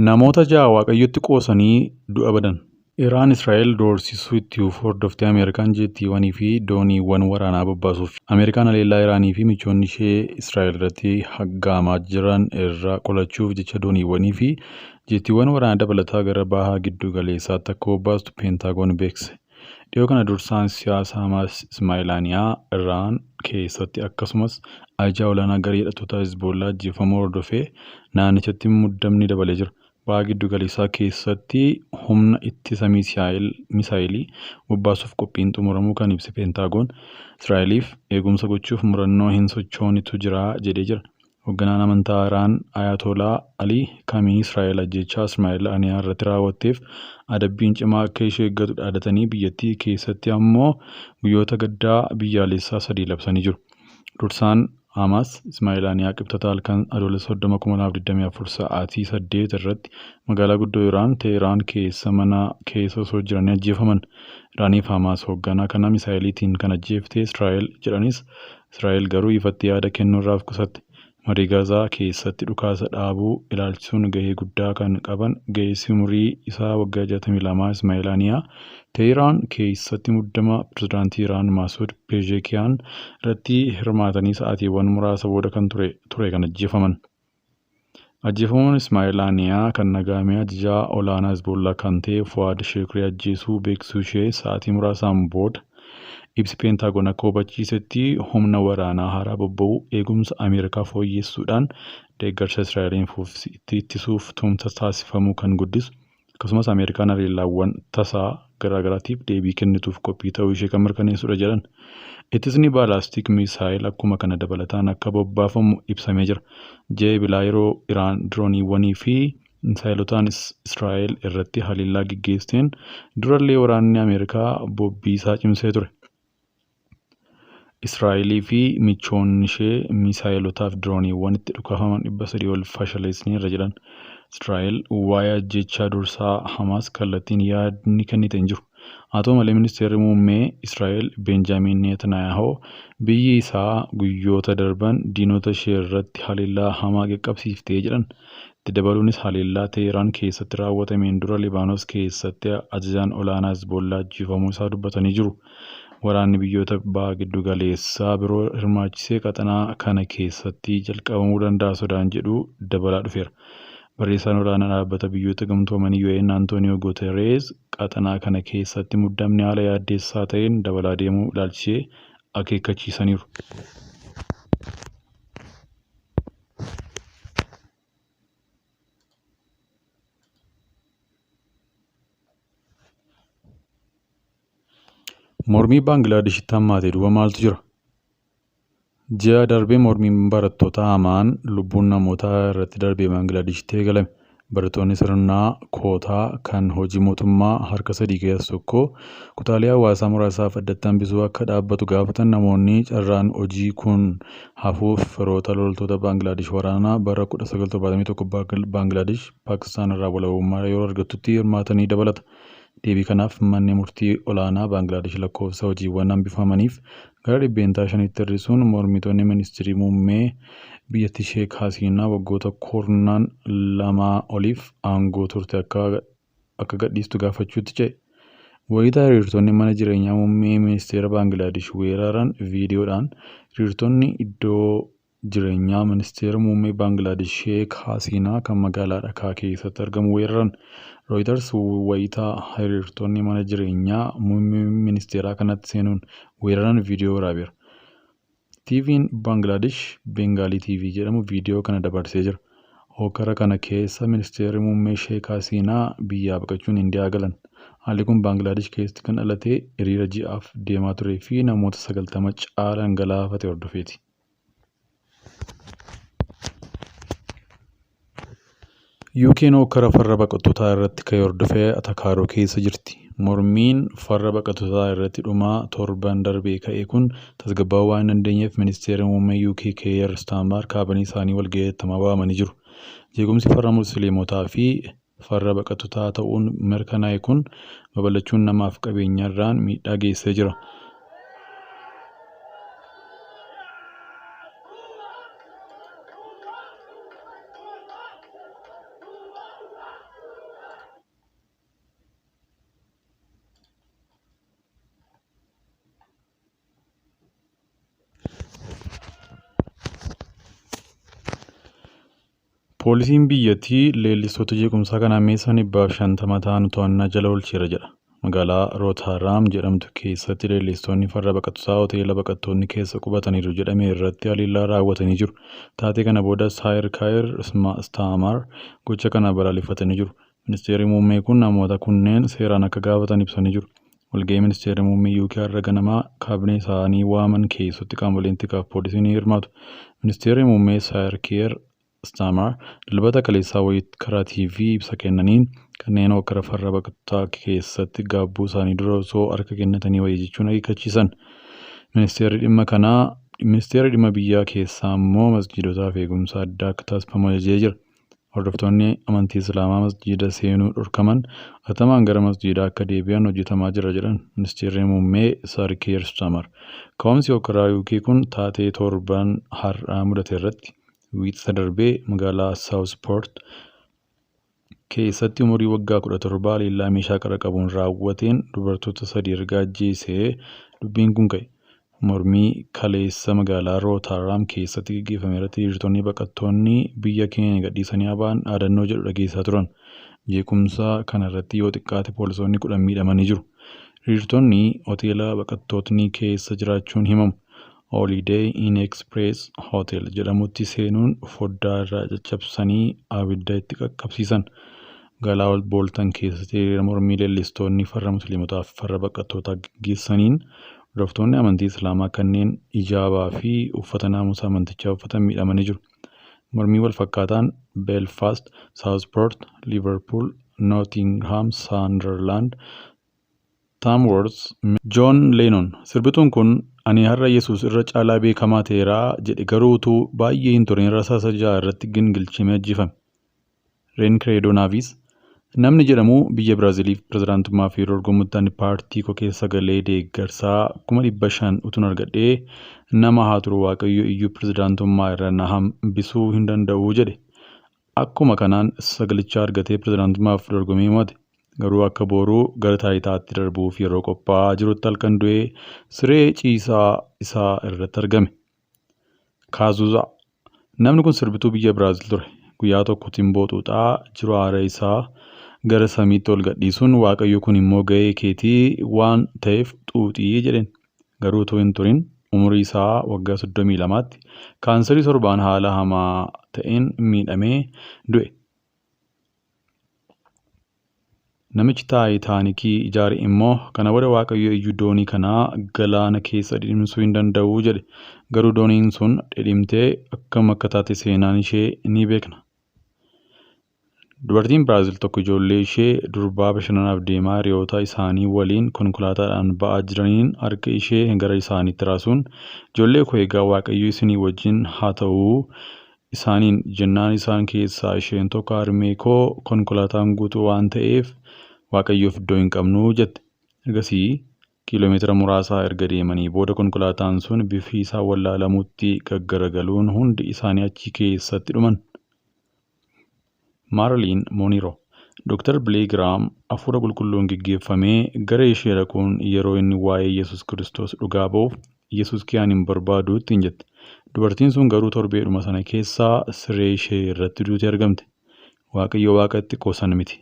Namoota ja'a Waaqayyotti qoosanii du'a badan. Iraan Israa'el doorsisuu itti fufuu hordoftee Ameerikaan jeettiiwwanii fi dooniiwwan waraanaa bobbaasuuf. Ameerikaan haleellaa Iraanii fi michoonni ishee Israa'el irratti haggaamaa jiran irraa qolachuuf jecha dooniiwwanii fi jeettiiwwan waraanaa dabalataa gara baha giddu galeessaatti akka bobbaastu Peentaagoon beeksise. Dhiyoo kana dursaan siyaasa Hamaas Ismaa'eel Haniyaa Iraan keessatti akkasumas ajajaa olaanaa garee hidhattoota Hezbollaa ajjeefamuu hordofee naannichatti muddamni dabalee jira. Baha giddu galeessaa keessatti humna ittisa misaayilii bobbaasuuf qophiin xumuramuu kan ibse Peentaagoon Israa'eliif eegumsa gochuuf murannoo hin sochoonetu jira jedhee jira. Hoogganaan amantaa Iraan Ayatolaa Alii Khamenei Israa'el ajjeechaa Ismaa'eel Haniyaa irratti raawwatteef adabbiin cimaa akka ishee eeggatu dhaadatanii biyyattii keessatti ammoo guyyoota gaddaa biyyaalessaa sadii labsanii jiru. Dursaan Hamaas Ismaa'eel Haniyaa qibxata halkan Adoolessa 30, 2024 sa'aatii 8 irratti magaalaa guddoo Iraan Teheraan keessa mana keessa osoo jiranii ajjeefaman. Iraaniif Hamaas hoogganaa kana misaayiliitiin kan ajjeefte Israa'el jedhanis Israa'el garuu ifatti yaada kennuu irraa of qusatte. Marii Gaazaa keessatti dhukaasa dhaabuu ilaalchisuun gahee guddaa kan qaban ga'eessi umurii isaa waggaa 62 Ismaa'eel Haniyaa Teheraan keessatti muddama pirezidaantii Iraan Maasuud Pezeshkiyaan irratti hirmaatanii sa'aatiiwwan muraasa booda kan ture kan ajjeefaman. Ajjeefamuun Ismaa'eel Haniyaa kan dhagahame ajajaa olaanaa Hezbollaa kan ta'e Fuwaad Shukrii ajjeesuu beeksisuu ishee sa'aatii muraasaan booda ibsi Peentaagoon akka hubachiisetti humna waraanaa haaraa bobba'uu eegumsa Ameerikaa fooyyessuudhaan deeggarsa Israa'eliin ittisuuf tumsa taasifamuu kan guddisu akkasumas Ameerikaan haleellaawwan tasaa garaagaraatiif deebii kennituuf qophii ta'uu ishee kan mirkaneessudha jedhan. Ittisni baalaastik misaayil akkuma kana dabalataan akka bobbaafamu ibsamee jira. Ji'a Ebilaa yeroo Iraan dirooniiwwanii fi misaayilotaan Israa'el irratti haleellaa geggeessteen durallee waraanni Ameerikaa bobbii isaa cimsee ture. Israa'elii fi michoonni ishee misaayilotaa fi dirooniiwwan itti dhukaafaman 300 ol fashaleessaniirra jedhan. Israa'el waa'ee ajjeechaa dursaa Hamaas kallattiin yaadni kennite hin jiru. Haa ta'u malee ministeerri muummee Israa'el Benjaamin Netanyaahoo biyyi isaa guyyoota darban diinota ishee irratti haleellaa hamaa qaqqabsiiftee jedhan. Itti dabaluunis haleellaa Teheraan keessatti raawwatameen dura Libaanos keessatti ajajaan olaanaa Hezbollaa ajjeefamuu isaa dubbatanii jiru. Waraanni biyyoota baha giddu galeessaa biroo hirmaachisee qaxanaa kana keessatti jalqabamuu danda'a sodaan jedhu dabalaa dhufeera. Barreessaan olaanaa dhaabbata biyyoota gamtoomanii UN Antooniyoo Guterres qaxanaa kana keessatti muddamni haala yaaddeessaa ta'een dabalaa deemuu ilaalchisee akeekkachiisaniiru. Mormii Baanglaadeshitti hammaate duuba maaltu jira? Ji'a darbe mormiin barattoota hamaan lubbuun namootaa irratti darbee Baanglaadeshitti eegalame. Barattoonni sirna kootaa kan hojii mootummaa harka sadii keessaa tokko kutaalee hawaasaa muraasaaf addatti hambisuu akka dhaabbatu gaafatan namoonni carraan hojii kun hafuuf firoota loltoota Baangilaadesh waraanaa bara 1971 Baangilaadesh Paakistaan irraa walabummaa yeroo argattutti hirmaatanii dabalata. Deebii kanaaf manni murtii olaanaa Baangilaadesh lakkoofsa hojiiwwan hambifamaniif gara 5%tti hir'isuun mormitoonni ministirii muummee biyyattii Sheek Hasiinaa waggoota kurnaan lamaa oliif aangoo turte akka gadhiistu gaafachuutti ce'e. Wayitaa hiriirtonni mana jireenyaa muummee ministeera Baangilaadesh weeraran viidiyoodhaan hiriirtonni iddoo jireenyaa ministeera muummee Baangilaadesh Sheek Hasiinaa kan magaalaa Dhakaa keessatti argamu weeraran. Reuters wayitaa hiriirtonni mana jireenyaa muummee ministeeraa kanatti seenuun weeraran viidiyoo waraabeera. TV'n Baangilaadesh Bengaalii TV jedhamu viidiyoo kana dabarsee jira. Hokkara kana keessa ministeerri muummee Sheek Hasiinaa biyyaa baqachuun Indiyaa galan. Haalli kun Baangilaadesh keessatti kan dhalate hiriira ji'aaf deemaa turee fi namoota 90 caalan galaafate hordofeeti. UK'n hokkara farra baqattootaa irratti ka'e hordofee atakaaroo keessa jirti. Mormiin farra baqattootaa irratti dhuma torban darbee ka'e kun tasgabbaa'uu waan hin dandeenyeef ministeerri muummee UK Keir Starmer kaabinee isaanii walgahii hatattamaa waamanii jiru. Jeequmsi farra Musliimotaa fi farra baqattootaa ta'uun mirkanaa'e kun babal'achuun namaaf qabeenyarraan miidhaa geessisee jira. Poolisiin biyyattii leellistoota jeequmsaa kana hammeessan 150 ta'an to'annaa jala oolcheera jedha. Magaalaa Rootaaraam jedhamtu keessatti leellistoonni farra baqattootaa hoteela baqattoonni keessa qubataniiru jedhame irratti haleellaa raawwatanii jiru. Taatee kana booda Saayir Kaayir Staamar gocha kana balaaleffatanii jiru. Ministeerri muummee kun namoota kunneen seeraan akka gaafatan ibsanii jiru. Walga'ii ministeerri muummee UK har'a ganama kaabinee isaanii waaman keessatti qaamoleen tikaaf poolisiin ni hirmaatu. Ministeerri muummee Saayir Kiir Staamar Dilbata kaleessaa wayii karaa TV ibsa kennaniin kanneen hokkara farra baqattootaa keessatti gaabbuu isaanii dura osoo harka kennatanii wayii jechuun akeekkachiisan. Ministeerri dhimma kanaa Ministeerri dhimma biyyaa keessaa immoo masjiidotaaf eegumsa addaa akka taasifamu ajajee jira. Hordoftoonni amantii Islaamaa masjiida seenuu dhorkaman atamaan gara masjiidaa akka deebi'an hojjetamaa jira jedhan ministeerri muummee Saar Kiir Staamar. Ka'umsi hokkaraa UK kun taatee torban har'aa mudate irratti wiixata darbee magaalaa Saawuspoort keessatti umurii waggaa 17 haleellaa meeshaa qara qabuun raawwateen dubartoota sadii erga ajjeesee dubbiin kun ka'e. Mormii kaleessa magaalaa Rootaaraam keessatti gaggeeffame irratti hiriirtonni baqattoonni biyya keenya gadhiisanii haa ba'an dhaadannoo jedhu dhageessisaa turan. Jeequmsa kana irratti yoo xiqqaate poolisoonni 10 miidhamanii jiru. Hiriirtonni hoteela baqattootni keessa jiraachuun himamu. Holiday Inn Express Hotel jedhamutti seenuun foddaa irraa caccabsanii abidda itti qaqqabsiisan. Magaalaa Booltan keessatti hiriira mormii leellistoonni farra musliimotaa fi farra baqattootaa gaggeessaniin hordoftoonni amantii Islaamaa kanneen ijaabaa fi uffata naamusa amantichaa uffatan miidhamanii jiru. Mormii wal fakkaataan Belfast, Saawuzpoort, Liiverpuul, Nootingham, Saandarlaand, Taamworth, Joon Leenon sirbituun kun ani har'a Yesuus irra caalaa beekamaa ta'eera jedhe garuu utuu baay'ee hin turin rasaasa ja'a irratti gingilchamee ajjeefame. Reenkireedoo Naavis namni jedhamu biyya Biraaziliif pirezidaantummaaf yeroo dorgomutti ani paartii koo keessa galee deeggarsaa 500,000 utuun argadhee nama haa turu Waaqayyo iyyuu pirezidaantummaa irra na hambisuu hin danda'u jedhe. Akkuma kanaan sagalicha argatee pirezidaantummaaf dorgomee mo'ate. Garuu akka boruu gara taayitaatti darbuuf yeroo qophaa'aa jirutti halkan du'ee siree ciisaa isaa irratti argame. Kaazuzaa Namni kun sirbituu biyya Biraazil ture. Guyyaa tokko timboo xuuxaa jiru aara isaa gara samiitti ol gadhiisuun Waaqayyo kun immoo ga'ee keetii waan ta'eef xuuxii jedheen. Garuu utuu hin turin umurii isaa waggaa 32tti kaansarii sorbaan haala hamaa ta'een miidhamee du'e. Namichi Taayitaanikii ijaare immoo kana booda Waaqayyo iyyuu doonii kana galaana keessa dhidhimsuu hin danda'u jedhe. Garuu dooniin sun dhidhimtee akkam akka taate seenaan ishee ni beekna. Dubartiin Biraazil tokko ijoollee ishee durbaa bashannanaaf deemaa hiriyoota isaanii waliin konkolaataadhaan ba'aa jiraniin harka ishee gara isaaniitti raasuun ijoollee koo egaa Waaqayyo isinii wajjin haa ta'u isaaniin jennaan isaan keessaa isheen tokko harmee koo konkolaataan guutuu waan ta'eef Waaqayyoof iddoo hin qabnu jette. Ergasii kiiloomeetira muraasa erga deemanii booda konkolaataan sun bifi isaa wallaalamutti gaggaragaluun hundi isaanii achi keessatti dhuman. Maarliin Mooniroo Dr. Bilee Giraam hafuura qulqulluun geggeeffamee gara ishee dhaquun yeroo inni waa'ee Yesuus Kiristoos dhugaa ba'uuf Yesuus kee ani hin barbaadu ittiin jette. Dubartiin sun garuu torbeedhuma sana keessaa siree ishee irratti duutee argamte. Waaqayyo waaqa itti qoosan miti.